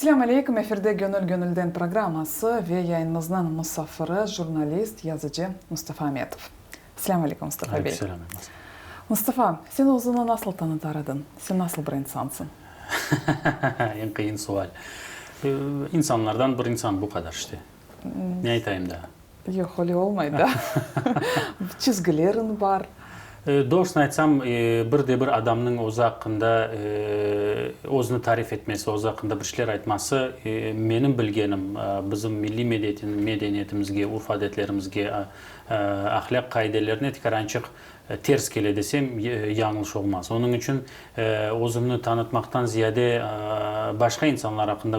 Selâm aleyküm, efirde Gönül gönülden programması ve yayınımıznıñ musafiri, jurnalist, yazıcı Mustafa Ametov. Selâm aleyküm, Mustafa bey. Aleyküm selâm, Elmaz. Mustafa, sen özüni nasıl tanıtar ediñ? Sen nasıl bir insansıñ? Eñ qıyın sual. İnsanlardan bir insan, bu qadar işte. Ne aytayım daa? Yoq, öyle olmay da. Çizgileriñ bar. Doğrusını aytsam, bir de bir adamnıñ özü aqqında özüni tarif etmesi, özü aqqında bir şeyler aytması, menim bilgenim, bizim milliy medeniyetimizge, urf-adetlerimizge, ahlâq qaidelerine tikarançıq ters kele desem, yañlış olmaz. Onıñ içün özümni tanıtmaqtan ziyade başqa insanlar aqqında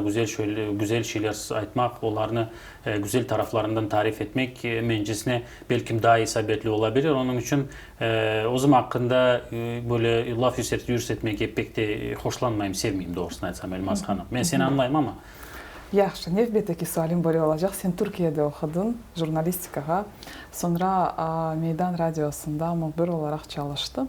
güzel şeyler aytmaq, olarnı güzel taraflarından tarif etmek, mencesine, belkim daa isabetli ola bilir. Onıñ içün özüm aqqında böyle laf yürsetmege pek de hoşlanmayım, sevmeyim, doğrusını aytsam, Elmaz hanım. Men seni añlayım amma. Yahşı, nevbetteki sualim böyle olacaq, sen Türkiyede oqudıñ, jurnalistikağa, soñra Meydan radiosında mühbir olaraq çalıştıñ.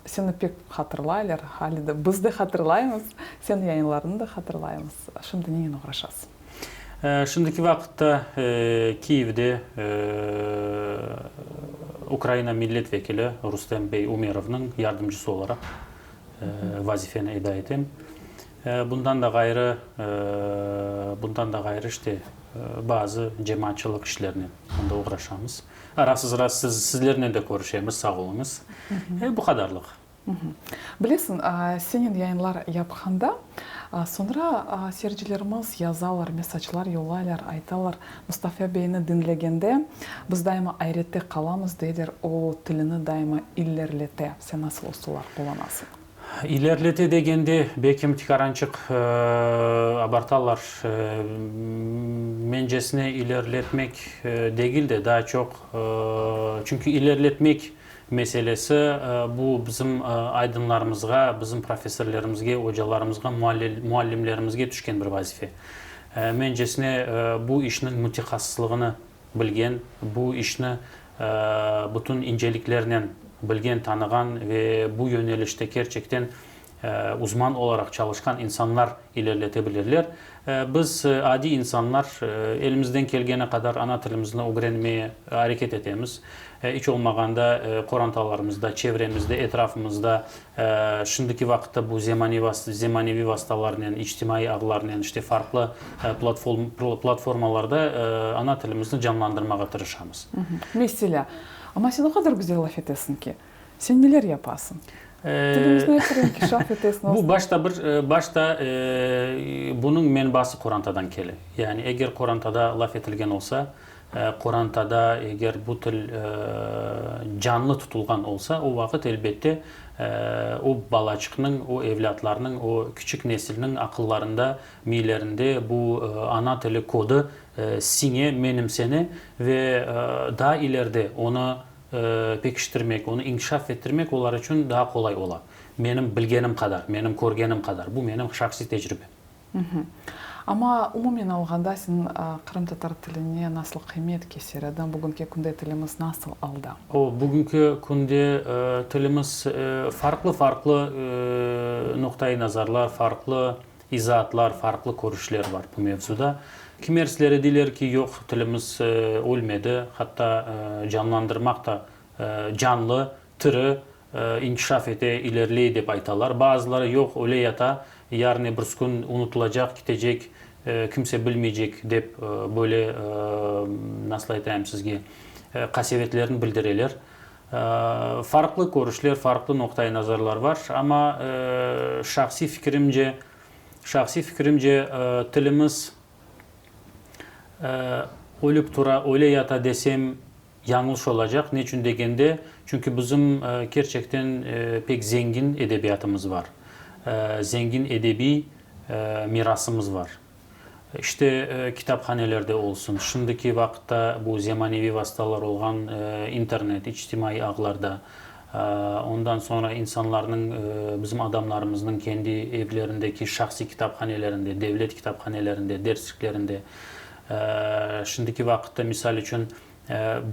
Seni pek hatırlaylar, hali de biz de hatırlaymız, seniñ yayınlarıñnı da hatırlaymız. Şimdi nenen oğraşasıñ? Şimdiki vaqıtta Kiyevde Ukraina millet vekili Rustem bey Umerovnıñ yardımcısı olaraq vazifeni eda etem. Bundan da ğayrı, bundan da ğayrı, işte, bazı cemaatçılıq işlerinen mında oğraşamız. Ara-sıra sizlernen de körüşemiz, sağ oluñız. Bu qadarlıq. Bilesiñ, senen yayınlar yapqanda, soñra seyircilerimiz yazalar, mesaclar yollaylar, aytalar, Mustafa beyni diñlegende biz daima ayrette qalamız, deyler, o tilini daima ilerlete. Sen nasıl usullar qullanasıñ? İlerlete degende, belkim tikarançıq abartalar. Mencesine ilerletmek degil de, daa çoq, çünki ilerletmek meselesi, bu bizim aydınlarımızğa, bizim professorlerimizge, ocalarımızğa, muallimlerimizge tüşken bir vazife. Mencesine, bu işniñ mütehassıslığını bilgen, bu işni bütün inceliklernen bilgen, tanığan ve bu yönelişte kerçekten uzman olaraq çalışqan insanlar ilerlete bilirler. Biz, adiy insanlar, elimizden kelgeni qadar ana tilimizni ögrenmeye areket etemiz. İç olmağanda qorantalarımızda, çevremizde, etrafımızda şimdiki vaqıtta bu zemaneviy vastalarnen, içtimaiy ağlarnen, işte farqlı platformalarda ana tilimizni canlandırmağa tırışamız. Meselâ, amma sen o qadar güzel laf etesiñ ki, sen neler yapasıñ? Tilimizni er kere inkişaf etesiñ. Bu başta bir, başta bunıñ menbası qorantadan kele. Yani eger qorantada laf etilgen olsa, Qorantada eger bu til canlı tutulğan olsa, o vaqıt, elbette, o balaçıqnıñ, o evlâtlarnıñ, o kiçik nesilniñ aqıllarında, miylerinde bu ana tili kodu siñe, menimsene ve daa ileride onı pekiştirmek, onı inkişaf ettirmek olar içün daa qolay ola. Menim bilgenim qadar, menim körgenim qadar, bu menim şahsiy tecribem. Amma umumen alğanda sen qırımtatar tiline nasıl qıymet keser ediñ? Bugünki künde tilimiz nasıl alda? O, bugünki künde tilimiz farqlı-farqlı noqtai nazarlar, farqlı izaatlar, farqlı körüşler bar bu mevzuda. Kimersileri deyler ki, yoq, tilimiz ölmedi, hatta canlandırmaq da canlı, tiri, inkişaf ete, ilerley dep aytalar. Bazıları, yoq, öle yata, yarın ebirsi kün unutılacaq, kitecek, kimse bilmeycek dep böyle, nasıl aytayım sizge, qasevetlerini bildireler. Farqlı körüşler, farqlı noqtai nazarlar var, amma şahsiy fikirimce, şahsiy fikirimce, tilimiz ölip tura, öle yata desem, Yañlış olacaq, neçün degende, çünki bizim kerçekten pek zengin edebiyatımız var, zengin edebiy mirasımız var. İşte, kitaphanelerde olsun, şimdiki vaqıtta bu zemaneviy vastalar olğan internet, içtimaiy ağlarda, ondan soñra insanlarnıñ, bizim adamlarımıznıñ kendi evlerindeki şahsiy kitaphanelerinde, devlet kitaphanelerinde, dersliklerinde, Şimdiki vaqıtta, misal içün,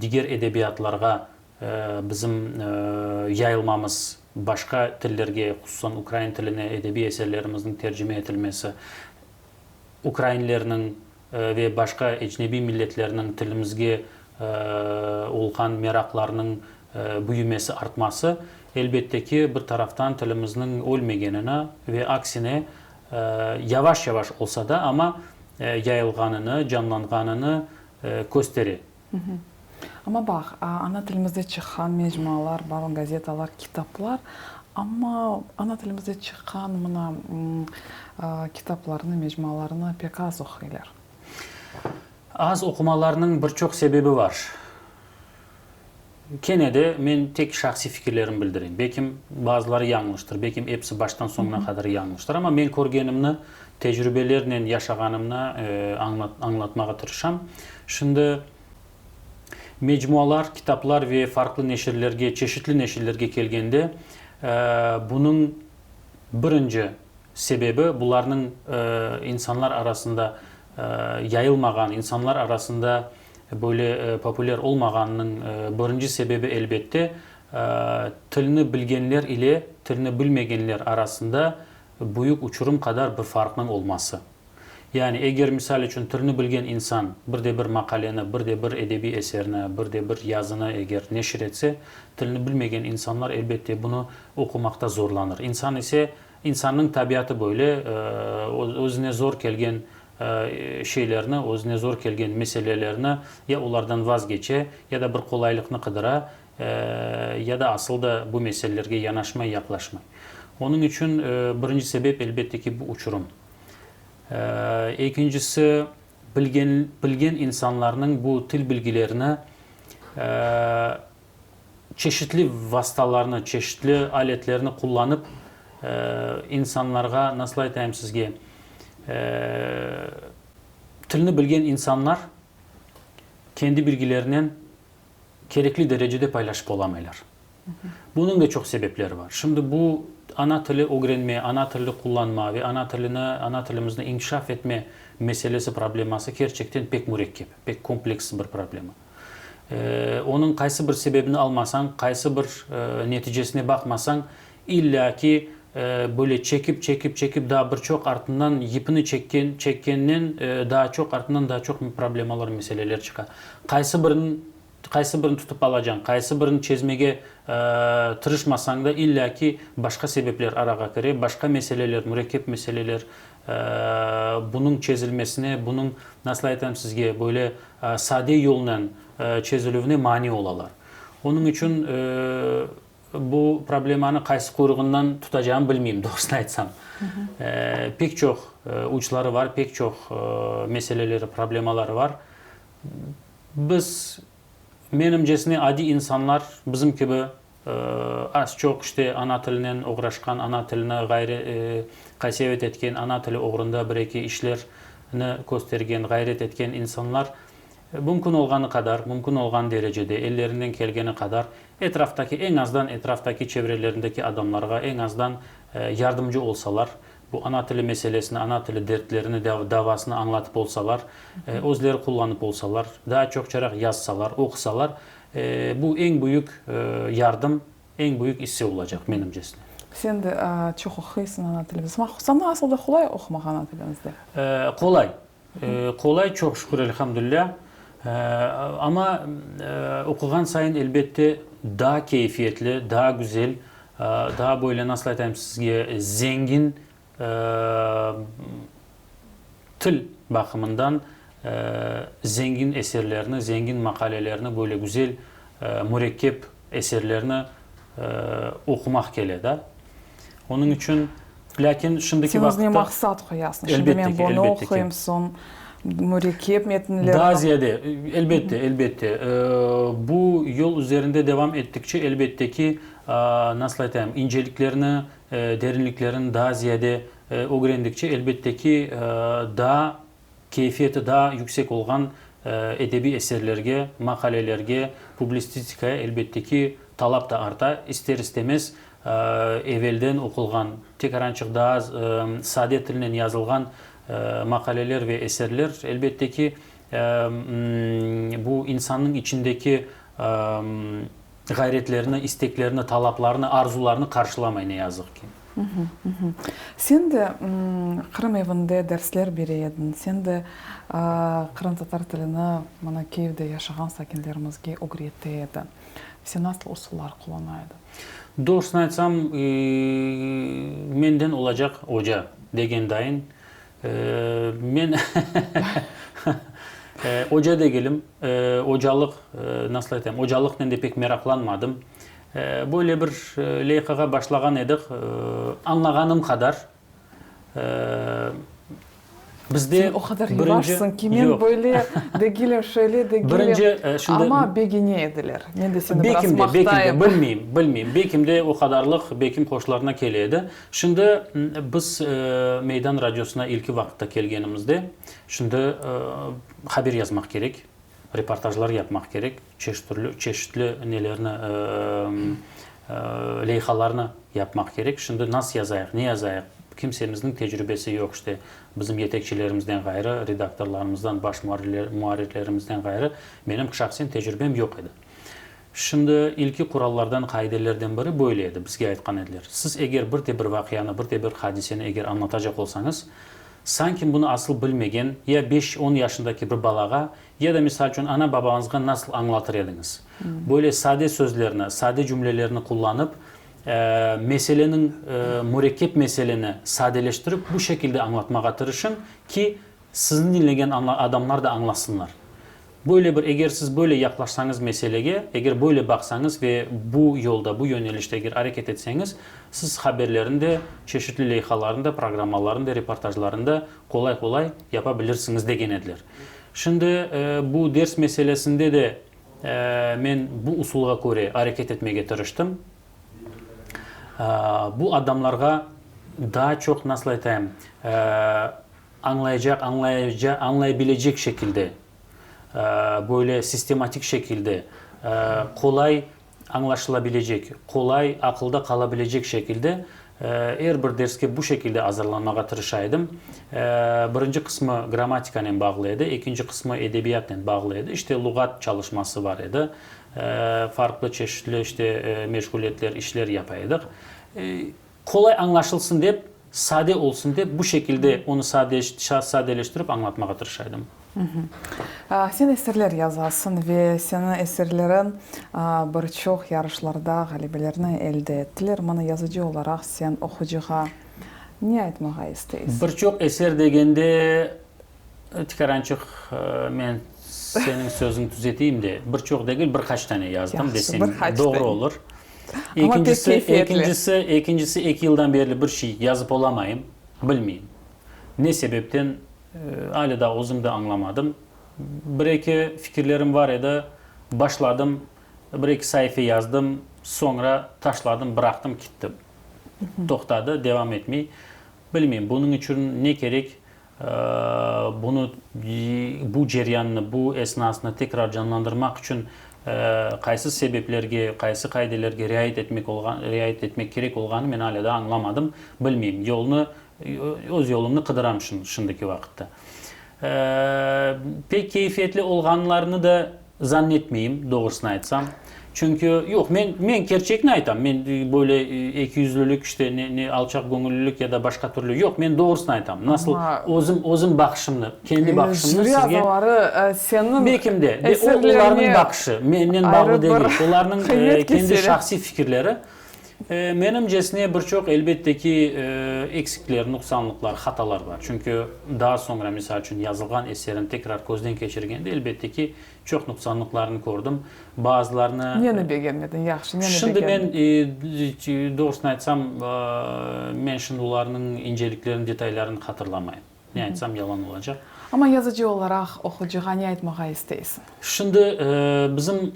diger edebiyatlarğa bizim yayılmamız, başqa tillerge, hususan ukrain tiline edebiy eserlerimizniñ tercime etilmesi. Ukrainlerniñ ve başqa ecnebiy milletlerniñ tilimizge olğan meraqlarınıñ büyümesi, artması, elbette ki, bir taraftan tilimizniñ ölmegenini ve aksine, yavaş-yavaş olsa da, amma yayılğanını, canlanğanını köstere. Amma baq, ana tilimizde çıqqan mecmualar bar, gazetalar, kitaplar, amma ana tilimizde çıqqan mına kitaplarnı, mecmualarnı pek az oquylar. Az oqumalarnıñ bir çoq sebebi bar. Kene de men tek şahsiy fikirlerimi bildireyim. Belkim, bazıları yañlıştır, belkim, episi baştan soñuna qadar yañlıştır, amma men körgenimni, tecrübelernen yaşağanımnı añlatmağa tırışam. Şimdi mecmualar, kitaplar ve farqlı neşirlerge, çeşitli neşirlerge kelgende, bunıñ birinci sebebi, bularnıñ insanlar arasında yayılmağan, insanlar arasında Böyle populâr olmağanınıñ birinci sebebi, elbette, tilni bilgenler ile tilni bilmegenler arasında büyük uçurum qadar bir farqnıñ olması. Yani, eger, misal içün, tilni bilgen insan bir de bir maqaleni, bir de bir edebiy eserni, bir de bir yazını eger neşir etse, tilni bilmegen insanlar, elbette, bunı oqumaqta zorlanır. İnsan ise, insannıñ tabiatı böyle, özüne zor kelgen şeylerni, özüne zor kelgen meselelerni ya olardan vazgeçe, ya da bir qolaylıqnı qıdıra, ya da asıl da bu meselelerge yanaşmay, yaqlaşmay. Onıñ içün birinci sebep, elbette ki, bu uçurum. Ekincisi, bilgen, bilgen insanlarnıñ bu til bilgilerini çeşitli vastalarnı, çeşitli aletlerni qullanıp, insanlarğa, nasıl aytayım sizge, tilni bilgen insanlar kendi bilgilerinen kerekli derecede paylaşıp olamaylar. Bunıñ da çoq sebepleri bar. Şimdi bu ana tili ögrenme, ana tilni qullanma ve ana tilini, ana tilimizni inkişaf etme meselesi, probleması kerçekten pek mürekkep, pek kompleks bir problema. Onıñ qaysı bir sebebini almasañ, qaysı bir neticesine baqmasañ, illâ ki, böyle çekip, çekip, çekip daa bir çoq artından yipini çekken, çekkennen daa çoq artından daa çoq problemalar, meseleler çıqa. Qaysı birini, qaysı birini tutıp alacañ, qaysı birini çezmege tırışmasañ da, illâ ki, başqa sebepler arağa kire, başqa meseleler, mürekkep meseleler bunıñ çezilmesine, bunıñ, nasıl aytam sizge, böyle sade yolnen çezilüvine mani olalar. Onıñ içün bu problemanı qaysı quyruğından tutacağımı bilmeyim, doğrusını aytsam. Pek çoq uçları bar, pek çoq meseleleri, problemaları bar. Biz, menimcesine, adiy insanlar, bizim kibi Az-çoq, işte, ana tilinen oğraşqan, ana tilini ğayrı qasevet etken, ana tili oğrunda bir-eki işlerni köstergen, ğayret etken insanlar mümkün olğanı qadar, mümkün olğan derecede, ellerinden kelgeni qadar etraftaki, eñ azdan etraftaki çevrelerindeki adamlarğa eñ azdan yardımcı olsalar, bu ana tili meselesini, ana tili dertlerini, davasını añlatıp olsalar, özleri qullanıp olsalar, daa çoqçaraq yazsalar, oqusalar, Bu eñ büyük yardım, eñ büyük isse olacaq, menimcesine. Sen de çoq oquysıñ ana tilimizde. Saña asıl da qolay oqumaq ana tilimizde? Qolay. Qolay, çoq şükür, elhamdülilâ. Amma oquğan sayın, elbette, daa keyfiyetli, daa güzel, daa böyle, nasıl aytayım sizge, zengin Til baqımından zengin eserlerni, zengin maqalelerni, böyle güzel, mürekkep eserlerni oqumaq kele da. Onıñ içün, lâkin şimdiki Sen özüñe maqsat qoyasıñ. Şimdi men bunı oquyım, soñ mürekkep metinlerni. Daa ziyade, elbette, elbette. Bu yol üzerinde devam ettikçe, elbette ki, nasıl aytayım, inceliklerni, derinliklerini daa ziyade ögrendikçe, elbette ki, daa keyfiyeti daa yüksek olğan edebiy eserlerge, maqalelerge, publististikaya, elbette ki, talap da arta. İster-istemez, evelden oqulğan, tekarançıq daa sade tilnen yazılğan maqaleler ve eserler, elbette ki, bu insannıñ içindeki ğayretlerini, isteklerini, talaplarını, arzularını qarşılamay, ne yazıq ki. Sen de Qırım evinde dersler bere ediñ, sen de qırımtatar tilini mına Kiyevde yaşağan sakinlerimizge ögrete ediñ. Sen nasıl usullar qullana ediñ? Doğrusını aytsam, menden olacaq oca degen dayın, men oca degilim, ocalıq, nasıl aytayım, ocalıqnen de pek meraqlanmadım. Böyle bir leyhağa başlağan edik, añlağanım qadar. Bizde Sen o qadar yavaşsıñ ki, men böyle degilim, şöyle degilim, Birinci, şimdi, amma begene ediler. Men de seni biraz Bekim de, bekim de, maqtayım. bilmeyim, bilmeyim. Bekim de o qadarlıq, bekim hoşlarına kele edi. Şimdi biz Meydan radiosına ilki vaqıtta kelgenimizde, şimdi haber yazmaq kerek. Reportajlar yapmaq kerek, çeşit türlü, çeşitli nelerni, leyhalarnı yapmaq kerek. Şimdi nasıl yazayıq, ne yazayıq? Kimsemizniñ tecrübesi yoq, işte, bizim yetekçilerimizden ğayrı, redaktorlarımızdan, baş muarrirlerimizden ğayrı, menim şahsen tecrübem yoq edi. Şimdi ilki qurallardan, qaidelerden biri böyle edi, bizge aytqan ediler, siz eger bir de bir vaqianı, bir de bir hadiseni eger añlatacaq olsañız, Sanki bunı asıl bilmegen, ya beş-on yaşındaki bir balağa, ya da, misal içün, ana-babañızğa nasıl añlatır ediñiz? Böyle sade sözlerni, sade cümlelerni qullanıp, meseleniñ, mürekkep meseleni sadeleştirip, bu şekilde añlatmağa tırışıñ ki, sizni diñlegen adamlar da añlasınlar. Böyle bir, eger siz böyle yaqlaşsañız meselege, eger böyle baqsañız ve bu yolda, bu yönelişte eger areket etseñiz, siz haberlerini de, çeşitli leyhalarnı da, programmalarnı da, reportajlarnı da qolay-qolay yapa bilirsiñiz, degen ediler. Şimdi bu ders meselesinde de men bu usulğa köre areket etmege tırıştım. Bu adamlarğa daa çoq, nasıl aytayım, añlaycaq, añlayca, añlayabilecek şekilde, böyle sistematik şekilde, qolay añlaşılabilecek, qolay aqılda qalabilecek şekilde er bir derske bu şekilde azırlanmağa tırışa edim. Birinci qısmı grammatikanen bağlı edi, ekinci qısmı edebiyatnen bağlı edi. İşte, luğat çalışması bar edi, farqlı çeşitli, işte, meşğuliyetler, işler yapa edik. Qolay añlaşılsın dep, sade olsun dep, bu şekilde onı sadeleştirip añlatmağa tırışa edim. Sen eserler yazasıñ ve seniñ eserleriñ bir çoq yarışlarda ğalebelerni elde ettiler. Mına yazıcı olaraq sen oqucığa ne aytmağa isteysiñ? Bir çoq eser degende, tikarançıq, men seniñ sözüñni tüzeteyim de, bir çoq degil, bir qaç tane yazdım desem doğru olur. Ekincisi, ekincisi, ekincisi, eki yıldan berli bir şey yazıp olamayım, bilmeyim. Ne sebepten, alâ daa özüm de añlamadım. Bir-eki fikirlerim bar edi, başladım, bir-eki saife yazdım, soñra taşladım, bıraqtım, kittim. Toqtadı, devam etmey. Bilmeyim, bunıñ içün ne kerek, Bunı, bu ceryannı, bu esnasnı tekrar canlandırmaq içün qaysı sebeplerge, qaysı qaidelerge riayet etmek olğan, riayet etmek kerek olğanı men alâ daa añlamadım, bilmeyim. Yolnı, öz yolumnı qıdıram şimdiki vaqıtta. Pek keyfiyetli olğanlarını da Zannetmeyim, doğrusını aytsam. Çünki, yoq, men, men kerçekni aytam, men böyle ekiyüzlülik, işte, ne, ne alçaqgöñüllilik ya da başqa türlü, yoq, men doğrusını aytam. Nasıl, özüm, özüm baqışımnı, kendi baqışımnı Jüri sizge. azaları seniñ Belkim de, o, eserlerine olarnıñ baqışı, mennen ayrı bağlı bir degil, olarnıñ qıymet kendi keseler. şahsiy fikirleri. Menimcesine, bir çoq, elbette ki, eksikler, nuqsanlıqlar, hatalar bar. Çünki daa soñra, misal içün, yazılğan eserini tekrar közden keçirgende, elbette ki, çoq nuqsanlıqlarnı kördim. Bazılarını. Neni begenmediñ? Yahşı, neni Şimdi men, begendiñ? doğrusını aytsam, men şimdi olarnıñ inceliklerini, detaylarını hatırlamayım. Ne aytsam, yalan olacaq. Amma yazıcı olaraq oqucığa ne aytmağa isteysiñ? Şimdi bizim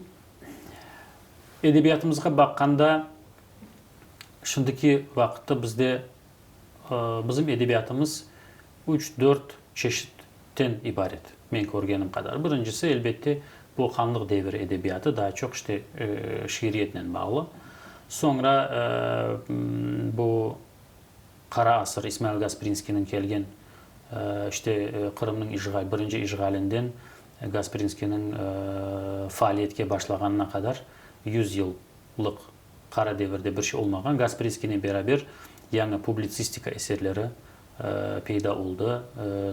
Edebiyatımızğa baqqanda, şimdiki vaqıtta bizde, bizim edebiyatımız üç-dört çeşitten ibaret, men körgenim qadar. Birincisi, elbette, bu hanlıq deviri edebiyatı, daa çoq işte şiiriyetnen bağlı. Soñra bu qara asır, İsmail Gasprinskiyniñ kelgen, işte Qırımnıñ işğal, birinci işğalinden Gasprinskiyniñ faaliyetke başlağanına qadar yüz yıllıq qara devirde bir şey olmağan. Gasprinskiynen beraber. yañı publitsistika eserleri peyda oldı.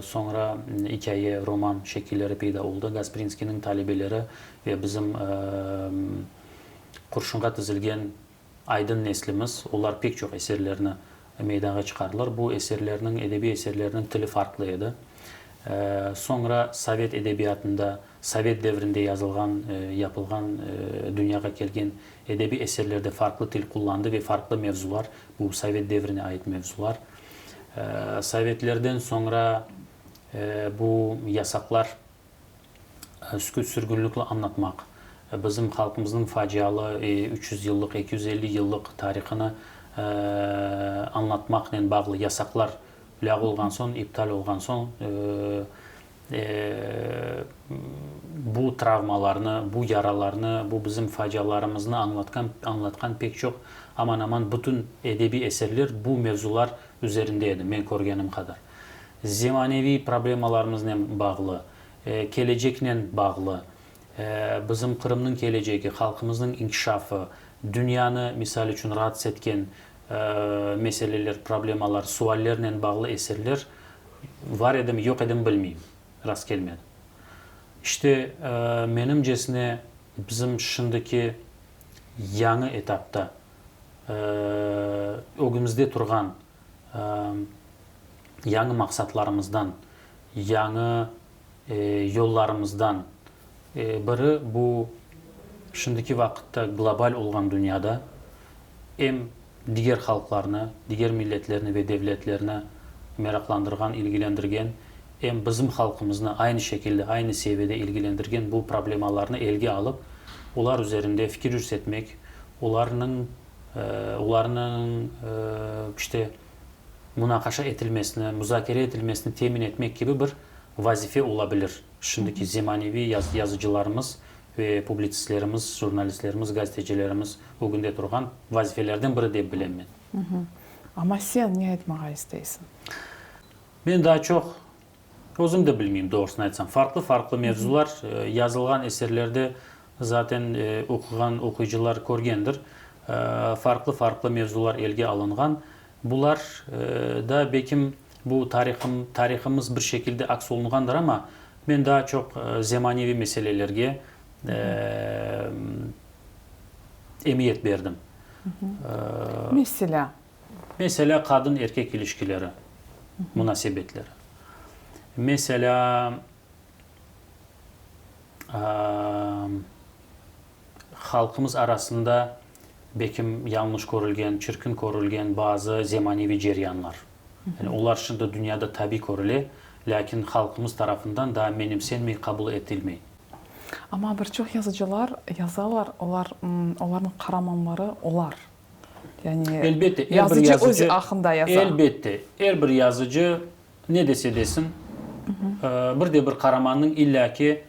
Soñra ikâye, roman şekilleri peyda oldı. Gasprinskiyniñ talebeleri ve bizim qurşunğa tizilgen aydın neslimiz, olar pek çoq eserlerni meydanğa çıqardılar. Bu eserlerniñ, edebiy eserlerniñ tili farqlı edi. Soñra sovet edebiyatında, sovet devrinde yazılğan, yapılğan, dünyağa kelgen edebiy eserlerde farqlı til qullandı ve farqlı mevzular, bu sovet devrine ait mevzular. Sovetlerden soñra bu yasaqlar süküt sürgünlikni añlatmaq, bizim halqımıznıñ facialı 300 yıllıq, 250 yıllıq tarihını añlatmaqnen bağlı yasaqlar lâğu olğan soñ, iptal olğan soñ, bu travmalarnı, bu yaralarnı, bu bizim facialarımıznı añlatqan, añlatqan pek çoq, aman-aman bütün edebiy eserler bu mevzular üzerinde edi, men körgenim qadar. Zemaneviy problemalarımıznen bağlı, keleceknen bağlı, bizim Qırımnıñ kelecegi, halqımıznıñ inkişafı, dünyanı, misal içün, raatsız etken meseleler, problemalar, suallernen bağlı eserler var edimi, yoq edimi bilmeyim, rastkelmedim. İşte, menimcesine, bizim şimdiki yañı etapta ögümizde turğan yañı maqsatlarımızdan, yañı yollarımızdan biri bu, şimdiki vaqıtta global olğan dünyada em diger halqlarnı, diger milletlerni ve devletlerni meraqlandırğan, ilgilendirgen, em bizim halqımıznı aynı şekilde, aynı seviyede ilgilendirgen bu problemalarnı elge alıp, olar üzerinde fikir yürsetmek, olarnıñ, olarnıñ, işte, munaqaşa etilmesini, muzakere etilmesini temin etmek kibi bir vazife ola bilir. Şimdiki zemaneviy yazıcılarımız ve publitsistlerimiz, jurnalistlerimiz, gazetecilerimiz ögünde turğan vazifelerden biri dep bilem men. Amma sen ne aytmağa isteysiñ? Men daa çoq, özüm de bilmeyim, doğrusını aytsam. Farqlı-farqlı mevzular yazılğan eserlerde zaten oquğan oquyıcılar körgendir. Farqlı-farqlı mevzular elge alınğan. Bular da bekim bu tarihım, tarihımız bir şekilde aks olunğandır, amma men daa çoq zemaneviy meselelerge emiyet berdim. Meselâ? Meselâ, qadın-erkek ilişkileri, munasebetleri. Meselâ, halqımız arasında bekim yañlış körülgen, çirkin körülgen bazı zemaneviy ceryanlar. Yani olar şimdi dünyada tabiy körüle, lâkin halqımız tarafından daa menimsenmey, qabul etilmey. Amma bir çoq yazıcılar yazalar, olar, olarnıñ qaramanları olar. Yani Elbette, er bir yazıcı öz yazıcı, aqqında yaza. elbette, er bir yazıcı Ne dese desin, bir de bir qaramannıñ illâ ki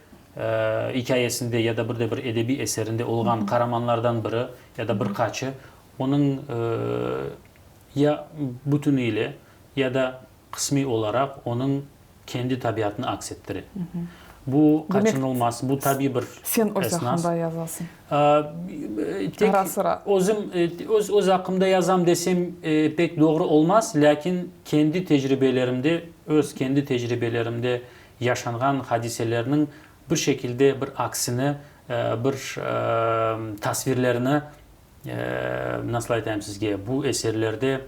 ikâyesinde ya da bir de bir edebiy eserinde olğan qaramanlardan biri ya da bir qaçı onıñ ya bütüniyle, ya da qısmiy olaraq onıñ kendi tabiatını aks ettire. Bu qaçınılmaz, bu tabiy bir esnas. Sen öz aqqında yazasıñ. Tek özüm, öz, öz aqqımda yazam desem pek doğru olmaz, lâkin kendi tecribelerimde, öz kendi tecribelerimde yaşanğan hadiselerniñ bir şekilde bir aksini, bir tasvirlerini, nasıl aytayım sizge, bu eserlerde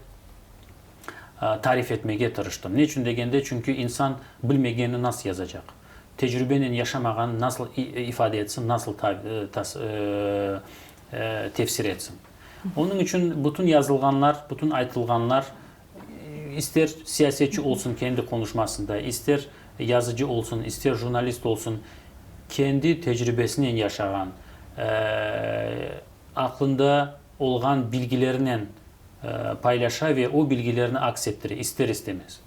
tarif etmege tırıştım. Neçün degende, çünki insan bilmegenini nasıl yazacaq? Tecrübenen yaşamağanı nasıl ifade etsin, nasıl tefsir etsin? Onıñ içün bütün yazılğanlar, bütün aytılğanlar, ister siyasetçi olsun kendi qonuşmasında, ister yazıcı olsun, ister jurnalist olsun, kendi tecribesinen yaşağan, aqlında olğan bilgilerinen paylaşa ve o bilgilerni aks ettire, ister-istemez.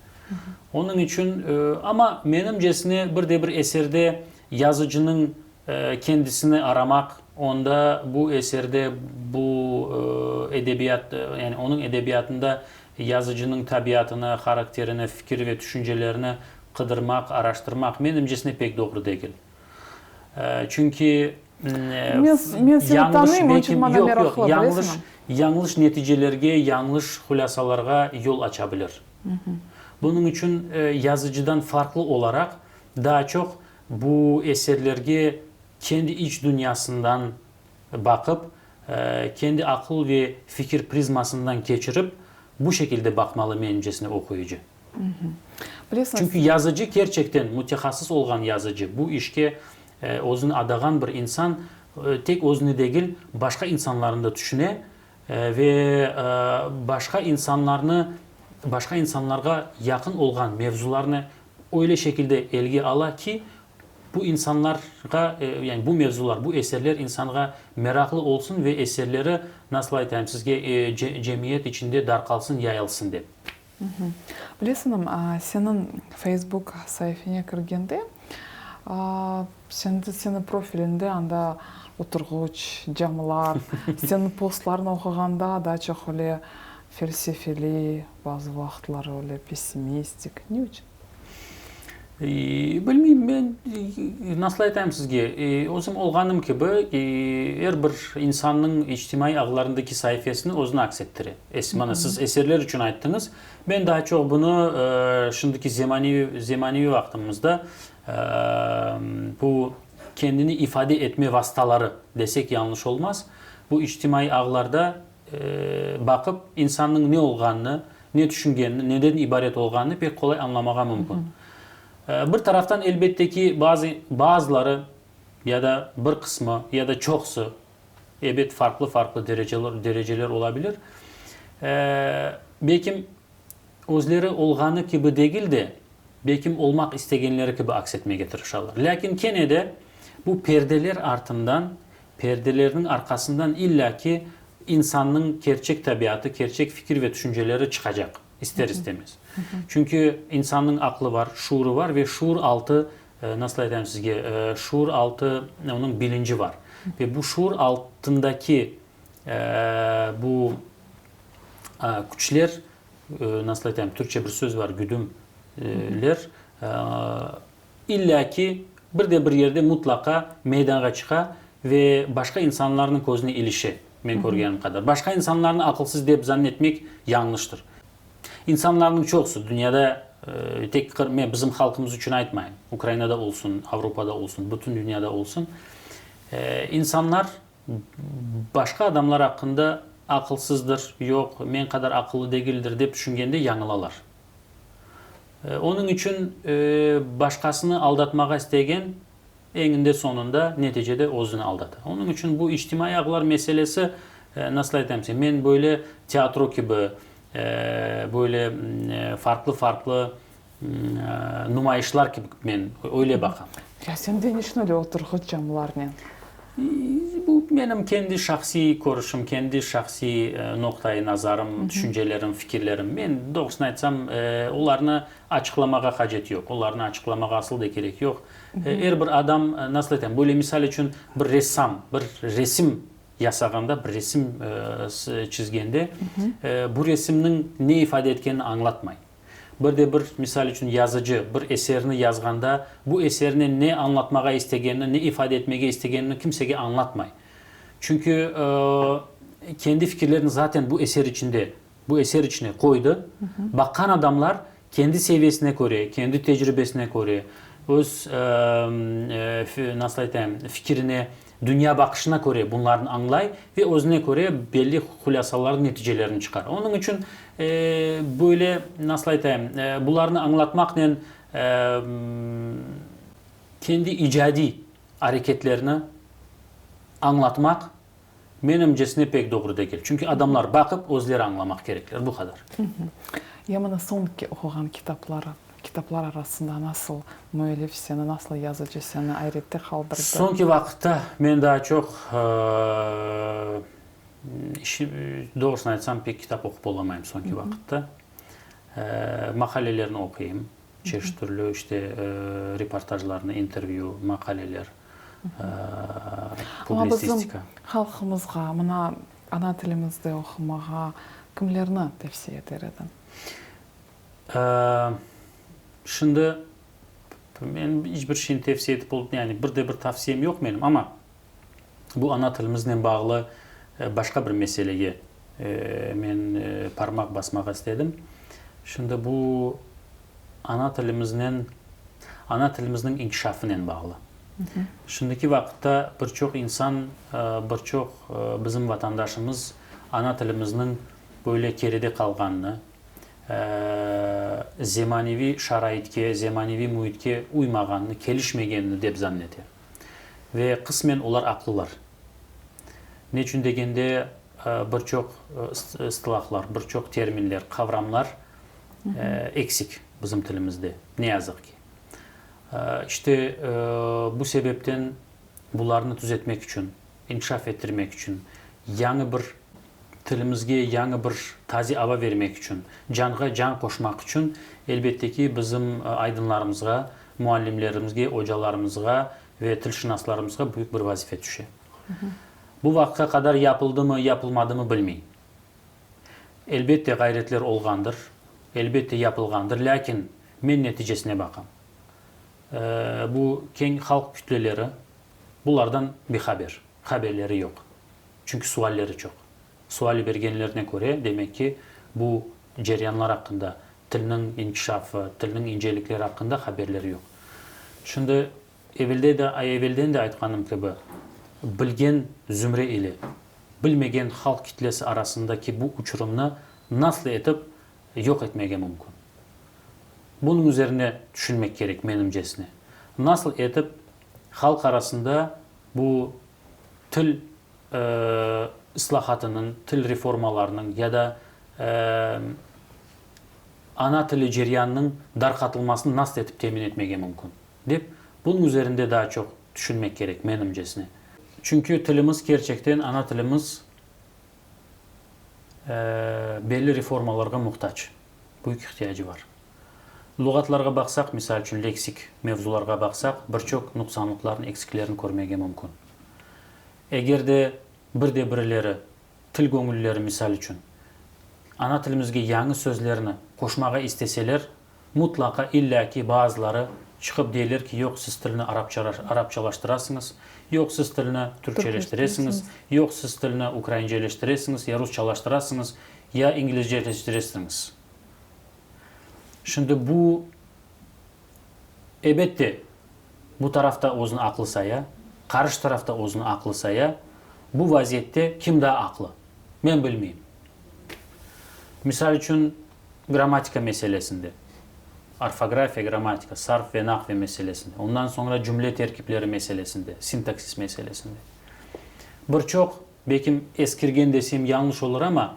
Onıñ içün, amma menimcesine, bir de bir eserde yazıcınıñ kendisini aramaq, onda bu eserde, bu edebiyat, yani onıñ edebiyatında yazıcınıñ tabiatını, harakterini, fikir ve tüşüncelerini qıdırmaq, araştırmaq, menimcesine, pek doğru degil. Çünki Men, men seni yañlış tanıyım, onıñ içün belki, maña yoq, yoq, meraqlı, yañlış, bilesiñmi? yañlış neticelerge, yañlış hulâsalarğa yol aça bilir. Bunıñ içün yazıcıdan farqlı olaraq, daa çoq bu eserlerge kendi iç dünyasından baqıp, kendi aqıl ve fikir prizmasından keçirip, bu şekilde baqmalı menimcesine oquyıcı. Çünki yazıcı kerçekten mütehassıs olğan yazıcı, bu işke özüni adağan bir insan, tek özüni degil, başqa insanlarnı da tüşüne ve başqa insanlarnı, başqa insanlarğa yaqın olğan mevzularnı öyle şekilde elge ala ki, bu insanlarğa, yani bu mevzular, bu eserler insanğa meraqlı olsun ve eserleri, nasıl aytayım sizge, cemiyet içinde darqalsın, yayılsın dep. Bilesiñmi, seniñ Feysbuk saifeñe kirgende, sende, seniñ profiliñde anda oturğıç, camlar, seniñ postlarıñı oquğanda daa çoq öyle felsefeli, bazı vaqıtları öyle pessimistik. Ne içün? Bilmeyim, men nasıl aytayım sizge, özüm olğanım kibi, er bir insannıñ içtimaiy ağlarındaki saifesini özüni aks ettire. Mana siz eserler içün ayttıñız, men daa çoq bunı şimdiki zemaneviy zemaneviy vaqtımızda bu kendini ifade etme vastaları desek yañlış olmaz, bu içtimaiy ağlarda baqıp, insannıñ ne olğanını, ne tüşüngenini, neden ibaret olğanını pek qolay añlamağa mümkün. Bir taraftan, elbette ki, bazı, bazıları ya da bir qısmı, ya da çoqusı, ebet, farqlı-farqlı dereceler, dereceler ola bilir, belkim, özleri olğanı kibi degil de, belkim, olmaq istegenleri kibi aks etmege tırışalar. Lâkin kene de bu perdeler artından Perdelerniñ arqasından illâ ki insannıñ kerçek tabiatı, kerçek fikir ve tüşünceleri çıqacaq, ister-istemez. Çünki insannıñ aqlı var, şuurı var ve şuur altı, nasıl aytayım sizge, şuur altı onıñ bilinci var. Ve bu şuur altındaki bu küçler, nasıl aytayım, türkçe bir söz var, güdüm ler, İllâ ki, bir de bir yerde mutlaqa meydanğa çıqa ve başqa insanlarnıñ közüne ilişe, men körgenim qadar. Başqa insanlarnı aqılsız dep zannetmek yañlıştır. İnsanlarnıñ çoqusı, dünyada, tek men bizim halqımız içün aytmayım, Ukrainada olsun, Avropada olsun, bütün dünyada olsun, insanlar başqa adamlar aqqında aqılsızdır, yoq, men qadar aqıllı degildir dep tüşüngende yañılalar. Onıñ içün başqasını aldatmağa istegen, eñinde-soñunda, neticede özüni aldata. Onıñ içün bu içtimaiy ağlar meselesi, nasıl aytayım sen, men böyle teatro kibi, böyle farqlı-farqlı numayışlar kibi men öyle baqam. Ya sen de niçün öyle oturğıç camlarnen? Bu menim kendi şahsiy körüşim, kendi şahsiy noqtai nazarım, tüşüncelerim, fikirlerim. Men, doğrusını aytsam, olarnı açıqlamağa hacet yoq, olarnı açıqlamağa asıl da kerek yoq. Er bir adam, nasıl aytayım, böyle misal içün bir ressam, bir resim yasağanda, bir resim çizgende, bu resimniñ ne ifade etkenini añlatmay. Bir de bir, misal içün, yazıcı bir eserni yazğanda, bu esernen ne añlatmağa istegenini, ne ifade etmege istegenini kimsege añlatmay. Çünki kendi fikirlerini zaten bu eser içinde, bu eser içine qoydı. Baqqan adamlar kendi seviyesine köre, kendi tecribesine köre, öz, nasıl aytayım, fikirine, Dünya baqışına köre bunlarnı añlay ve özüne köre belli hulâsalarnı, neticelerini çıqara. Onıñ içün böyle, nasıl aytayım, bularnı añlatmaqnen kendi icadiy areketlerni añlatmaq, menimcesine, pek doğru degil. Çünki adamlar baqıp, özleri añlamaq kerekler. Bu qadar. Ya mına soñki oquğan kitapları Kitaplar arasında nasıl müellif seni, nasıl yazıcı seni ayrette qaldırdı? Soñki vaqıtta men daa çoq, doğrusını aytsam, pek kitap oqup olamayım soñki vaqıtta. Maqalelerni oquyım, çeşit türlü, işte, reportajlarnı, intervyü, maqaleler, publitsistika. Amma bizim halqımızğa, mına, ana tilimizde oqumağa kimlerni tevsiye eter ediñ? Şimdi men iç bir şeyni tevsiye etip ol, yani bir de bir tavsiyem yoq menim, amma bu ana tilimiznen bağlı başqa bir meselege. men parmaq basmağa istedim. Şimdi bu ana tilimiznen, ana tilimizniñ inkişafınen bağlı. Şimdiki vaqıtta bir çoq insan, bir çoq bizim vatandaşımız ana tilimizniñ böyle keride qalğanını, zemaneviy şaraitke, zemaneviy müitke uymağanını, kelişmegenini dep zannete. Ve qısmen olar aqlılar. Neçün degende, bir çoq ıstılahlar, bir çoq terminler, qavramlar eksik bizim tilimizde, ne yazıq ki. İşte, bu sebepten bularnı tüzetmek içün, inkişaf ettirmek içün, yañı bir tilimizge yañı bir taze ava bermek içün, canğa can qoşmaq içün, elbette ki, bizim aydınlarımızğa, muallimlerimizge, ocalarımızğa ve tilşınaslarımızğa büyük bir vazife tüşe. Bu vaqıtqa qadar yapıldımı, yapılmadımı bilmeyim. Elbette, ğayretler olğandır, elbette, yapılğandır, lâkin men neticesine baqam. Bu keñ halq kütleleri bulardan bihaber, haberleri yoq. Çünki sualleri çoq. Sual bergenlerine köre, demek ki, bu ceryanlar aqqında, tilniñ inkişafı, tilniñ incelikleri aqqında haberleri yoq. Şimdi, evelde de, evelden de aytqanım kibi, bilgen zümre ile bilmegen halq kitlesi arasındaki bu uçurımnı nasıl etip yoq etmege mümkün? Bunıñ üzerine tüşünmek kerek, menimcesine. Nasıl etip halq arasında bu til ıslahatınıñ, til reformalarınıñ ya da ana tili ceryanınıñ darqatılmasını nasıl etip temin etmege mümkün, dep, bunıñ üzerinde daa çoq tüşünmek kerek, menimcesine. Çünki tilimiz kerçekten, ana tilimiz belli reformalarğa muhtac, büyük ihtiyacı bar. Luğatlarğa baqsaq, misal içün, leksik mevzularğa baqsaq, bir çoq nuqsanlıqlarnı, eksiklerni körmege mümkün. Eger de bir de birileri, til göñüllileri misal içün, ana tilimizge yañı sözlerni qoşmağa isteseler, mutlaqa illâ ki bazıları çıqıp deyler ki, yoq, siz tilni arapçalaştırasıñız, yoq, siz tilni türkçeleştiresiñiz, yoq, siz tilni ukrainceleştiresiñiz, ya rusçalaştırasıñız, ya inglizceleştiresiñiz. Şimdi bu, ebette, bu taraf da özüni aqlı saya, qarşı taraf da özüni aqlı saya. Bu vaziyette kim daa aqlı? Men bilmeyim. Misal içün, grammatika meselesinde, orfografiya, grammatika, sarf ve nahve meselesinde, ondan soñra cümle terkipleri meselesinde, sintaksis meselesinde. Bir çoq, belkim, eskirgen desem yañlış olur amma,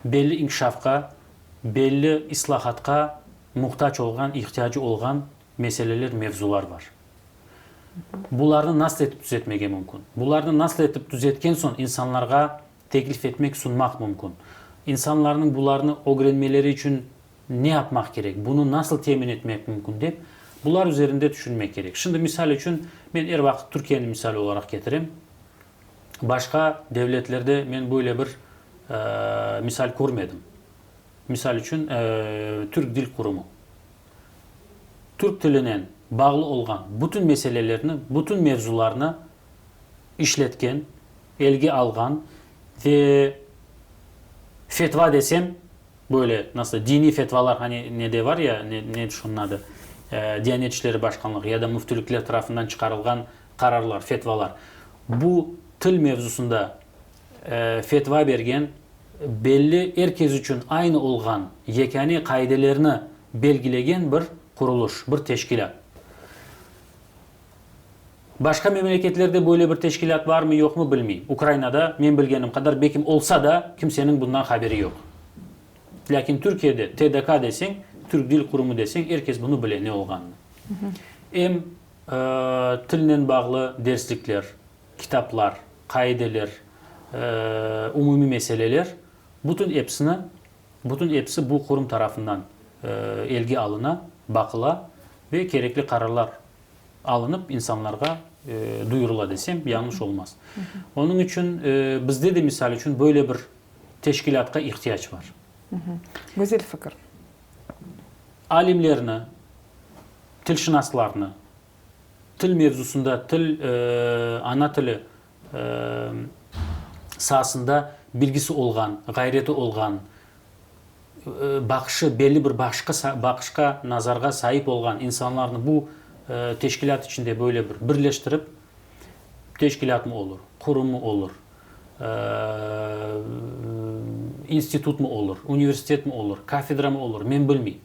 belli inkişafqa, belli islahatqa muhtac olğan, ihtiyacı olğan meseleler, mevzular bar. Bularnı nasıl etip tüzetmege mümkün? Bularnı nasıl etip tüzetken soñ insanlarğa teklif etmek, sunmaq mümkün? İnsanlarnıñ bularnı ögrenmeleri içün ne yapmaq kerek? Bunı nasıl temin etmek mümkün dep, bular üzerinde tüşünmek kerek. Şimdi, misal içün, men er vaqıt Türkiyeni misal olaraq ketirem. Başqa devletlerde men böyle bir misal körmedim. Misal içün, Türk dil qurumı. Türk tilinen bağlı olğan bütün meselelerni, bütün mevzularnı işletken, elge alğan ve fetva desem, böyle, nasıl, diniy fetvalar, hani nede var ya, ne, ne şunıñ adı, Diyanet işleri başqanlığı ya da müftülükler tarafından çıqarılğan qararlar, fetvalar. Bu til mevzusında fetva bergen, belli, er kes içün aynı olğan yekâne qaidelerni belgilegen bir quruluş, bir teşkilât. Başqa memleketlerde böyle bir teşkilât barmı, yoqmı bilmeyim. Ukrainada, men bilgenim qadar, belkim olsa da, kimseniñ bundan haberi yoq. Lâkin Türkiyede TDK deseñ, Türk Dil Qurumu deseñ, er kes bunı bile ne olğanını. Em tilnen bağlı derslikler, kitaplar, qaideler, umumiy meseleler, bütün episini, bütün episi bu qurum tarafından elge alına, baqıla ve kerekli qararlar alınıp insanlarğa duyurıla desem, yañlış olmaz. Onıñ içün bizde de, misal içün, böyle bir teşkilâtqa ihtiyac bar. Güzel fikir. Alimlerni, tilşınaslarnı, til mevzusında, til, ana tili saasında. bilgisi olğan, ğayreti olğan, baqışı, belli bir baqışqa, baqışqa, nazarğa saip olğan insanlarnı bu teşkilât içinde böyle bir birleştirip, teşkilâtmı olur, qurummı olur, institutmı olur, universitetmi olur, kafedramı olur, men bilmeyim.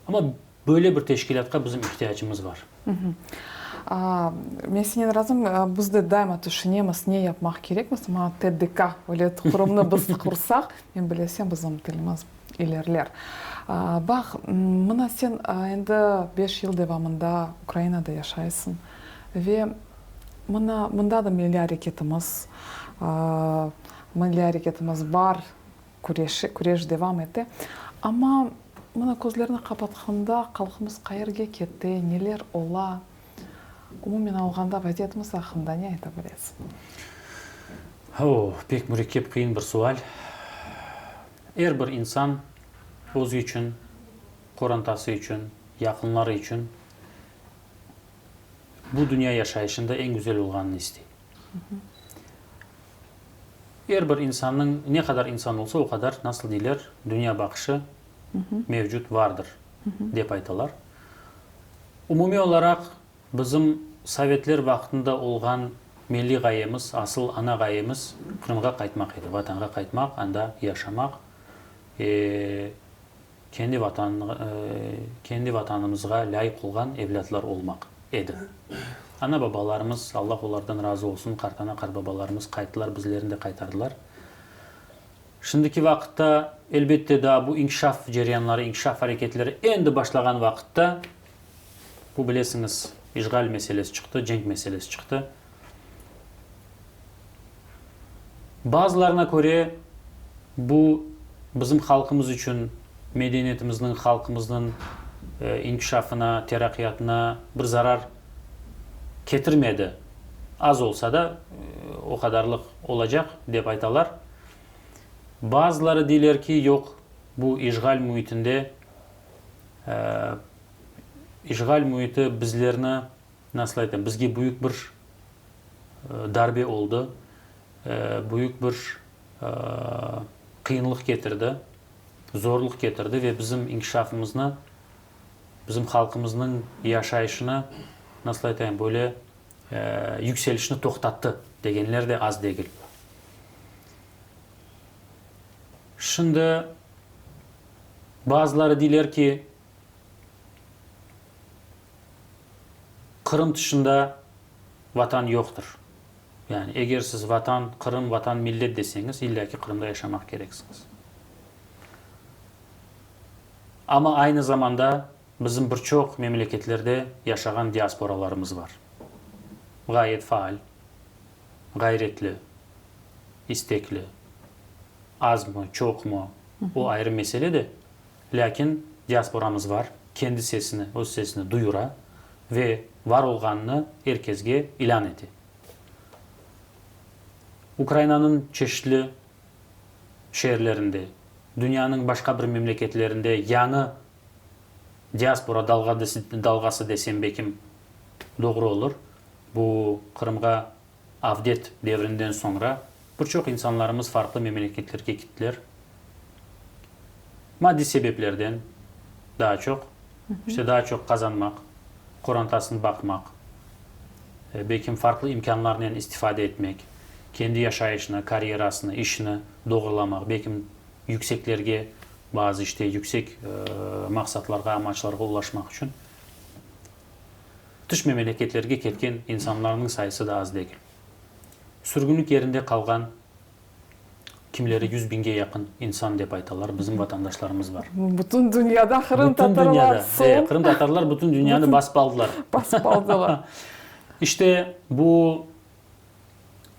Amma böyle bir teşkilâtqa bizim ihtiyacımız bar. Men senen razım. Biz de daima tüşünemiz, ne yapmaq kerekmiz, amma TDK, öyle qurumnı biz qursaq, men bilesem, bizim tilimiz ilerler. Baq, mına sen endi beş yıl devamında Ukrainada yaşaysıñ ve mına mında da milliy areketimiz, milliy areketimiz bar, Küreşi, küreş devam ete. Amma mına közlerni qapatqanda halqımız qayerge kete, neler ola? Umumen alğanda vaziyetimiz aqqında ne ayta bilesiñ? O, pek mürekkep, qıyın bir sual. Er bir insan özü içün, qorantası içün, yaqınları içün bu dünya yaşayışında eñ güzel olğanını istey. Er bir insannıñ, ne qadar insan olsa, o qadar, nasıl deyler, dünya baqışı mevcut vardır, dep aytalar. Umumiy olaraq, bizim sovetler vaqtında olğan milliy ğayemiz, asıl ana ğayemiz Qırımğa qaytmaq edi, Vatanğa qaytmaq, anda yaşamaq, kendi Vatan, kendi Vatanımızğa lâyıq olğan evlâtlar olmaq edi. Ana-babalarımız, Allah olardan razı olsun, qartana-qartbabalarımız qayttılar, bizlerni de qaytardılar. Şimdiki vaqıtta, elbette, daa bu inkişaf ceryanları, inkişaf areketleri endi başlağan vaqıtta, bu, bilesiñiz, işğal meselesi çıqtı, cenk meselesi çıqtı. Bazılarına köre, bu bizim halqımız içün, medeniyetimizniñ, halqımıznıñ inkişafına, teraqqiyatına bir zarar ketirmedi, az olsa da, o qadarlıq olacaq, dep aytalar. Bazıları deyler ki, yoq, bu işğal müitinde, işğal müiti bizlerni, nasıl aytam, bizge büyük bir darbe oldı, büyük bir qıyınlıq ketirdi, zorluq ketirdi ve bizim inkişafımıznı, bizim halqımıznıñ yaşayışını, nasıl aytayım, böyle yükselişini toqtattı degenler de az degil. Şimdi bazıları deyler ki, Qırım tışında Vatan yoqtır. Yani, eger siz Vatan, Qırım, Vatan, millet deseñiz, illâ ki Qırımda yaşamaq kereksiñiz. Amma aynı zamanda bizim bir çoq memleketlerde yaşağan diasporalarımız bar. Ğayet faal, ğayretli, istekli, azmı, çoqmı, o ayrı mesele de, Lâkin diasporamız var, kendi sesini, öz sesini duyura ve var olğanını er kesge ilân ete. Ukrainanıñ çeşitli şeerlerinde, dünyanıñ başqa bir memleketlerinde yañı diaspora dalğası desem bekim doğru olur, bu Qırımğa Avdet devrinden soñra bir çoq insanlarımız farqlı memleketlerge kittiler. Maddiy sebeplerden daa çoq, işte daa çoq qazanmaq, qorantasını baqmaq, belkim farqlı imkânlarnen istifade etmek, kendi yaşayışını, karyerasını, işini doğrulamaq, belkim yükseklerge, bazı işte yüksek maqsatlarğa, amaçlarğa ulaşmaq içün. Tış memeleketlerge ketken insanlarnıñ sayısı da az degil. Sürgünlik yerinde qalğan kimleri yüz biñge yaqın insan dep aytalar, bizim vatandaşlarımız bar. Bütün dünyada qırımtatarlar soñ. E, qırımtatarlar bütün dünyanı basıp aldılar. Basıp aldılar. İşte bu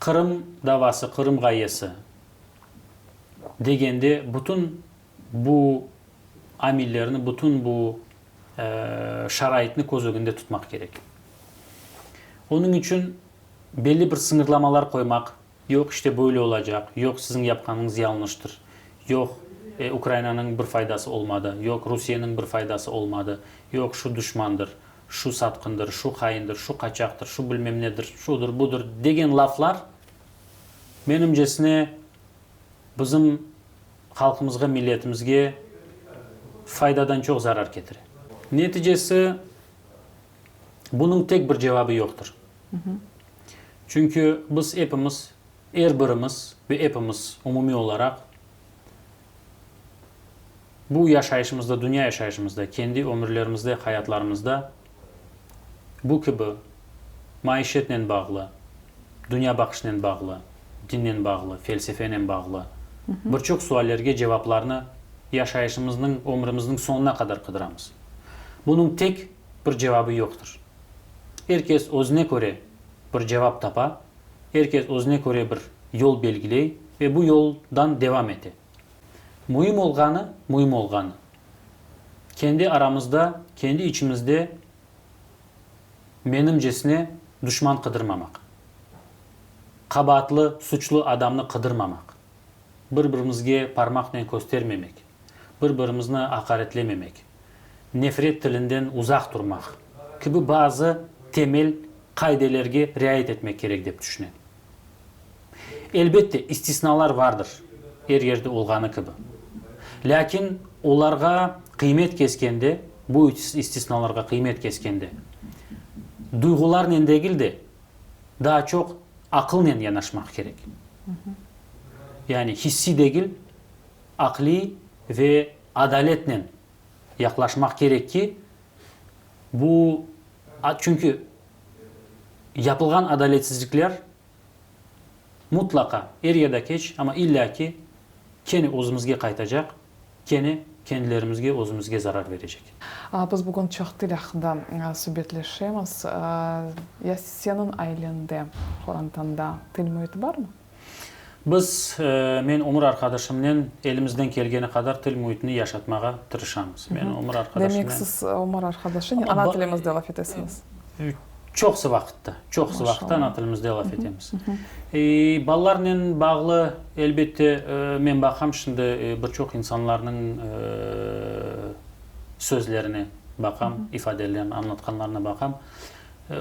Qırım davası, Qırım ğayesi degende bütün bu amillerni, bütün bu şaraitni köz ögünde tutmaq kerek. Onıñ içün belli bir sıñırlamalar qoymaq, yoq, işte böyle olacaq, yoq, siziñ yapqanıñız yañlıştır, yoq, Ukrainanıñ bir faydası olmadı, yoq, Rusiyeniñ bir faydası olmadı, yoq, şu duşmandır, şu satqındır, şu haindir, şu qaçaqtır, şu bilmem nedir, şudır, budır degen laflar, menimcesine, Bizim halqımızğa, milletimizge faydadan çoq zarar ketire. Neticesi, bunıñ tek bir cevabı yoqtır. Çünki biz epimiz, er birimiz ve epimiz umumiy olaraq bu yaşayışımızda, dünya yaşayışımızda, kendi ömürlerimizde, hayatlarımızda bu kibi maişetnen bağlı, dünyabaqışnen bağlı, dinnen bağlı, felsefenen bağlı bir çoq suallerge cevaplarnı yaşayışımıznıñ, ömrümizniñ soñuna qadar qıdıramız. Bunıñ tek bir cevabı yoqtır. Er kes özüne köre bir cevap tapa, er kes özüne köre bir yol belgiley ve bu yoldan devam ete. Müim olğanı, müim olğanı, kendi aramızda, kendi içimizde menimcesine duşman qıdırmamaq. Qabaatlı, suçlu adamnı qıdırmamaq. Bir-birimizge parmaqnen köstermemek. Bir-birimizni aqaretlememek. Nefret tilinden uzaq turmaq kibi bazı temel qaidelerge riayet etmek kerek dep tüşünem. Elbette, istisnalar vardır, er yerde olğanı kibi. Lâkin olarğa qıymet keskende, bu istisnalarğa qıymet keskende, duyğularnen degil de, daa çoq aqılnen yanaşmaq kerek. Yani hissiy degil, aqliy ve adaletnen yaqlaşmaq kerek ki, bu, çünki yapılğan adaletsizlikler mutlaqa, er ya da keç, amma illâ ki, kene özümizge qaytacaq, kene kendilerimizge, özümizge zarar berecek. Biz bugün çoq til aqqında subetleşemiz. Ya seniñ ailende, qorantanda til müiti barmı? Biz, men ömür arqadaşımnen elimizden kelgeni qadar til müitini yaşatmağa tırışamız. Men ömür arqadaşımnen. Demek, siz ömür arqadaşınen ana tilimizde laf etesiñiz? Çoqusı vaqıtta, çoqusı vaqıtta ana tilimizde laf etemiz. Balalarnen bağlı, elbette, men baqam şimdi bir çoq insanlarnıñ sözlerine baqam, ifadelerine, añlatqanlarına baqam.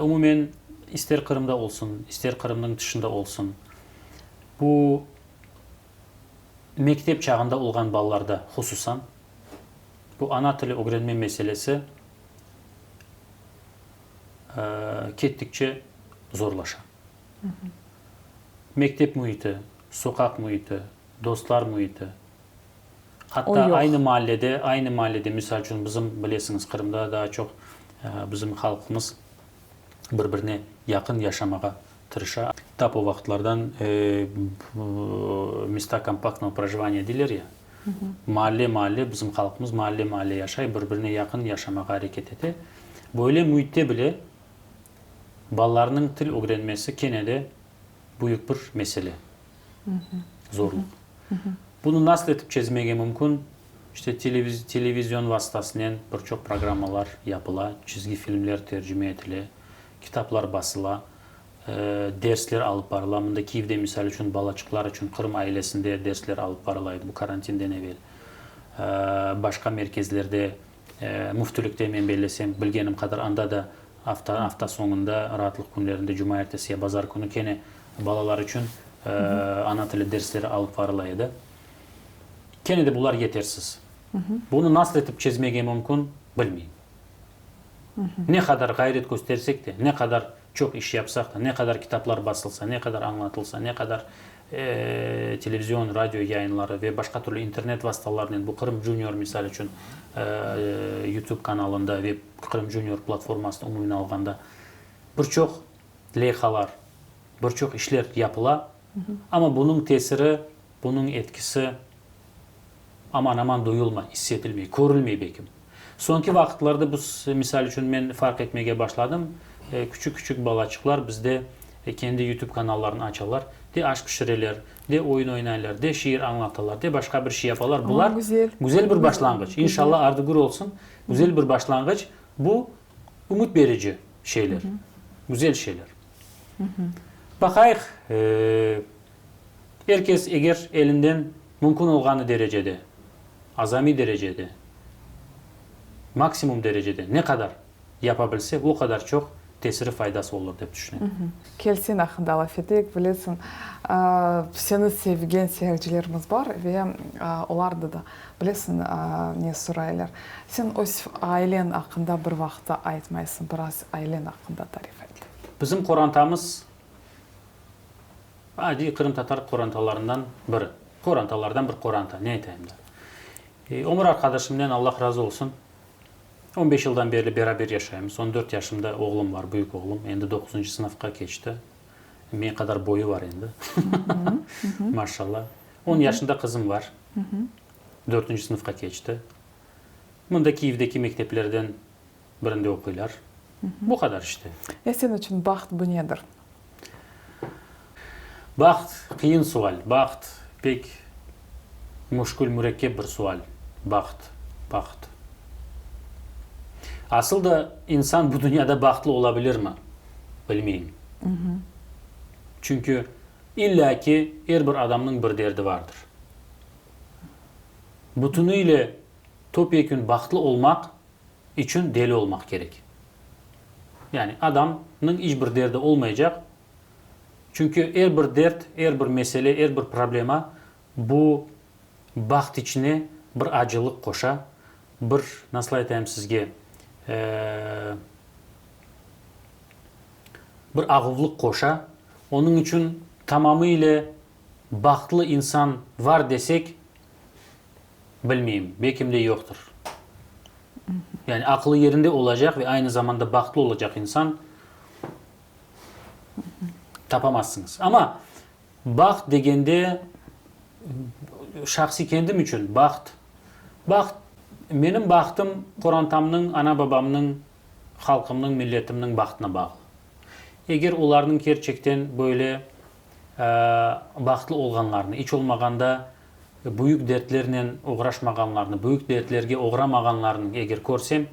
Umumen, ister Qırımda olsun, ister Qırımnıñ tışında olsun, bu mektep çağında olğan balalarda hususan, bu ana tili ögrenme meselesi kettikçe zorlaşa. Mektep müiti, soqaq müiti, dostlar müiti, hatta aynı maallede, aynı maallede, misal içün, bizim, bilesiñiz, Qırımda daa çoq bizim halqımız bir-birine yaqın yaşamağa tırışa. Tap o vaqıtlardan mesta kompaktnogo projivaniya deyler ya, Maalle-maalle, bizim halqımız maalle-maalle yaşay, bir-birine yaqın yaşamağa areket ete. Böyle müitte bile balalarnıñ til ögrenmesi kene de büyük bir mesele, zorluq. Bunı nasıl etip çezmege mümkün? İşte, televizion vastasınen bir çoq programmalar yapıla, çizgi filmler tercime etile, kitaplar basıla. Dersler alıp barıla. Mında Kiyevde, misal içün, balaçıqlar içün Qırım ailesinde dersler alıp barıla edi, bu karantinden evel. Başqa merkezlerde, Müftülükte, men bellesem, bilgenim qadar, anda da afta, afta soñunda, raatlıq künlerinde, cumaertesi ya bazar künü kene balalar içün ana tili dersleri alıp barıla edi. Kene de bular yetersiz. Bunı nasıl etip çezmege mümkün, bilmeyim. Ne qadar ğayret köstersek de, ne qadar çoq iş yapsaq da, ne qadar kitaplar basılsa, ne qadar añlatılsa, ne qadar televizion, radio yayınları ve başqa türlü internet vastalarınen, bu Qırım Junior, misal içün, YouTube kanalında ve Qırım Junior platformasını umumen alğanda bir çoq leyhalar, bir çoq işler yapıla, amma bunıñ tesiri, bunıñ etkisi aman-aman duyulmay, issetilmey, körülmey bekim. Soñki vaqıtlarda biz, misal içün, men farq etmege başladım, küçük-küçük balaçıqlar bizde kendi YouTube kanallarını açalar, de aş pişireler, de oyun oynaylar, de şiir añlatalar, de başqa bir şey yapalar. Bular güzel bir başlanğıç. İnşallah ardı-gür olsun. Güzel bir başlanğıç. Bu ümüt berici şeyler, güzel şeyler. Baqayıq, er kes eger elinden mümkün olğanı derecede, azamiy derecede, maksimum derecede ne qadar yapa bilse, o qadar çoq. tesiri, faydası olur, dep tüşünem. Kel sen aqqında laf eteyik, bilesiñ, seni sevgen seyircilerimiz bar ve olar da, bilesiñ, ne soraylar. Sen öz aileñ aqqında bir vaqıtta aytmaysıñ, biraz aileñ aqqında tarif et. Bizim qorantamız adiy qırımtatar qorantalarından biri. Qorantalardan bir qoranta, ne aytayım da. Ömür arqadaşımnen, Allah razı olsun, On beş yıldan berli beraber yaşaymız. On dört yaşımda oğlum var, büyük oğlum. Endi doquzıncı sınıfqa keçti. Men qadar boyu var endi. Maşallah. On yaşında qızım var. Dörtünci sınıfqa keçti. Mında Kiyevdeki mekteplerden birinde oquylar. Bu qadar işte. Ya sen içün baht bu nedir? Baht, qıyın sual. Baht, pek müşkül, mürekkep bir sual. Baht, baht. Asıl da insan bu dünyada bahtlı ola bilirmi? Bilmeyim. Çünki illâ ki er bir adamnıñ bir derdi vardır. Bütünüyle topyekün bahtlı olmaq içün deli olmaq kerek. Yani adamnıñ iç bir derdi olmaycaq, çünki er bir dert, er bir mesele, er bir problema bu baht içine bir acılıq qoşa, bir, nasıl aytayım sizge, bir ağuvlıq qoşa. Onıñ içün tamamıyle bahtlı insan var desek, Bilmeyim, belkim de yoqtır. Yani aqılı yerinde olacaq ve aynı zamanda bahtlı olacaq insan tapamazsıñız. Amma baht degende, şahsiy kendim içün baht, baht, menim bahtım qorantamnıñ, ana-babamnıñ, halqımnıñ, milletimniñ bahtına bağlı. Eger olarnıñ kerçekten böyle bahtlı olğanlarını, iç olmağanda büyük dertlernen oğraşmağanlarnı, büyük dertlerge oğramağanlarnı eger körsem,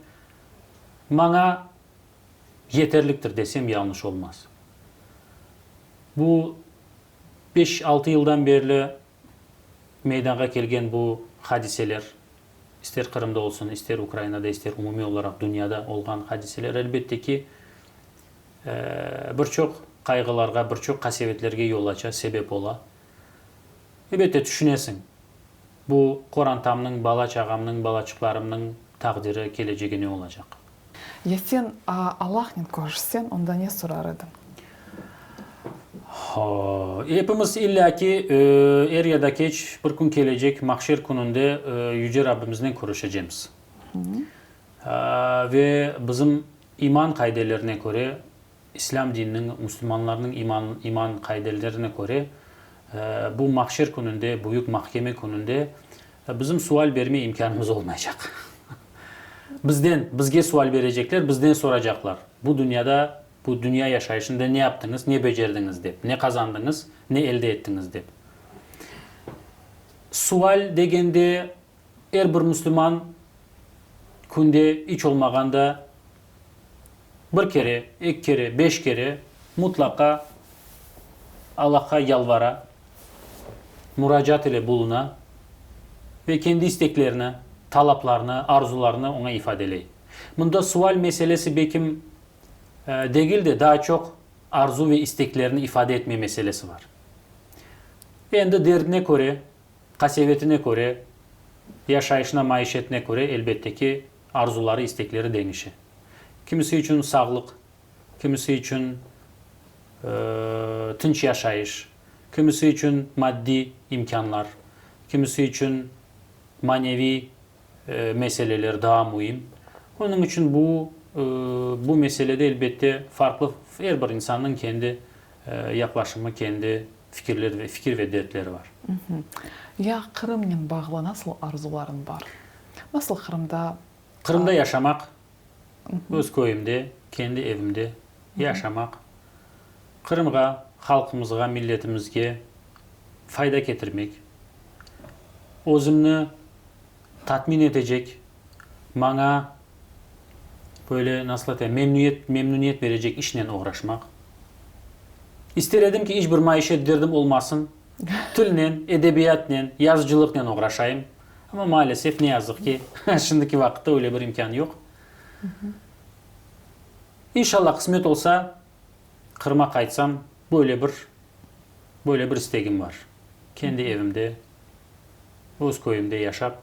maña yeterliktir desem yañlış olmaz. Bu beş-altı yıldan berli meydanğa kelgen bu hadiseler, ister Qırımda olsun, ister Ukrainada, ister umumiy olaraq dünyada olğan hadiseler, elbette ki, bir çoq qayğılarğa, bir çoq qasevetlerge yol aça, sebep ola. Elbette, tüşünesiñ, bu qorantamnıñ, bala-çağamnıñ, balaçıqlarımnıñ taqdiri, kelecegi ne olacaq? Ya sen Allahnen körüşseñ, onda ne sorar ediñ? Epimiz illâ ki, er ya da keç, bir kün kelecek, mahşer kününde Yüce Rabbimiznen körüşecemiz. Ve bizim iman qaidelerine köre, İslâm dininiñ, musulmanlarnıñ iman, iman qaidelerine köre, bu mahşer kününde, büyük mahkeme kününde bizim sual berme imkânımız olmaycaq. Bizden, bizge sual berecekler, bizden soracaqlar, bu dünyada, bu dünya yaşayışında ne yaptıñız, ne becerdiñiz dep, ne qazandıñız, ne elde ettiñiz dep. Sual degende, er bir musulman künde iç olmağanda Bir kere, eki kere, beş kere mutlaqa Allahqa yalvara, muracaat ile buluna ve kendi isteklerini, talaplarını, arzularını oña ifadeley. Mında sual meselesi bekim degil de, daa çoq arzu ve isteklerini ifade etme meselesi bar. Endi derdine köre, qasevetine köre, yaşayışına, maişetine köre, elbette ki, arzuları, istekleri deñişe. Kimisi içün sağlıq, kimisi içün tınç yaşayış, kimisi içün maddiy imkânlar, kimisi içün maneviy meseleler daa müim. Onıñ içün bu, bu meselede, elbette, farqlı, er bir insannıñ kendi yaqlaşımı, kendi fikirler ve fikir ve dertleri bar. Ya Qırımnen bağlı nasıl arzularıñ bar? Nasıl Qırımda? Qırımda yaşamaq, öz köyümde, kendi evimde yaşamaq, Qırımğa, halqımızğa, milletimizge fayda ketirmek, özümni tatmin etecek, maña böyle, nasıl aytayım, memnüyet, memnüniyet berecek işnen oğraşmaq. İster edim ki, iç bir maişet derdim olmasın, tilnen, edebiyatnen, yazıcılıqnen oğraşayım. Amma maalesef, ne yazıq ki, şimdiki vaqıtta öyle bir imkân yoq. İnşallah, qısmet olsa, Qırıma qaytsam, böyle bir, böyle bir istegim bar. Kendi evimde, öz köyümde yaşap,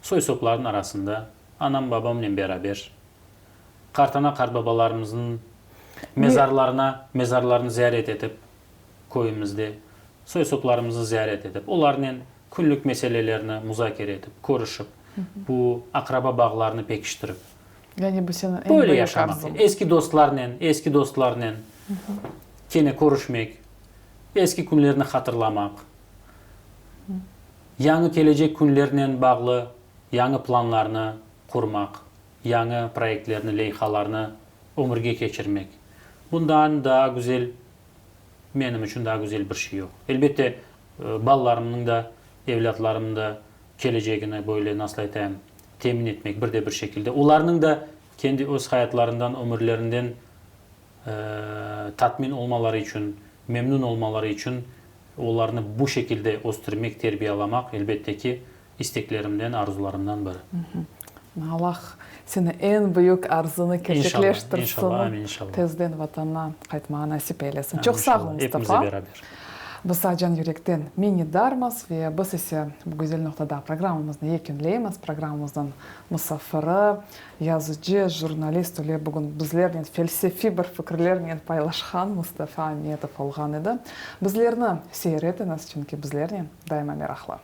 soy-soplarnıñ arasında, anam-babamnen beraber, qartana-qartbabalarımıznıñ mezarlarına, mezarlarını ziyaret etip, köyümizde, soy-soplarımıznı ziyaret etip, olarnen künlük meselelerni muzakere etip, körüşip, bu aqraba bağlarını pekiştirip. Yani bu seniñ eñ büyük Böyle yaşamaq. arzuñ. Eski dostlarnen, eski dostlarnen kene körüşmek, eski künlerni hatırlamaq, yañı kelecek künlernen bağlı yañı planlarnı qurmaq, yañı proyektlerni, leyhalarnı ömürge keçirmek. Bundan daa güzel, menim içün daa güzel bir şey yoq. Elbette, balalarımnıñ da, evlâtlarımnıñ da kelecegini böyle, nasıl aytayım, temin etmek bir de bir şekilde. Olarnıñ da kendi öz hayatlarından, ömürlerinden tatmin olmaları içün, memnün olmaları içün olarnı bu şekilde östürmek, terbiyalamaq, elbette ki, isteklerimden, arzularımdan biri. Allah seni eñ büyük arzunı kerçekleştirsin. İnşallah, amin, inşallah. Tezden Vatanına qaytmağa nasip eylesin. Çoq sağ ol, Mustafa. Epimize beraber. Biz saña can yürekten minnetdarmız ve biz ise bu güzel noqtada programmamıznı yekünleymiz. Programmamıznıñ musafiri, yazıcı, jurnalist öyle bugün bizlernen felsefiy bir fikirlernen paylaşqan Mustafa Ametov olğan edi. Bizlerni seyir etiñiz, çünki bizlernen daima meraqlı.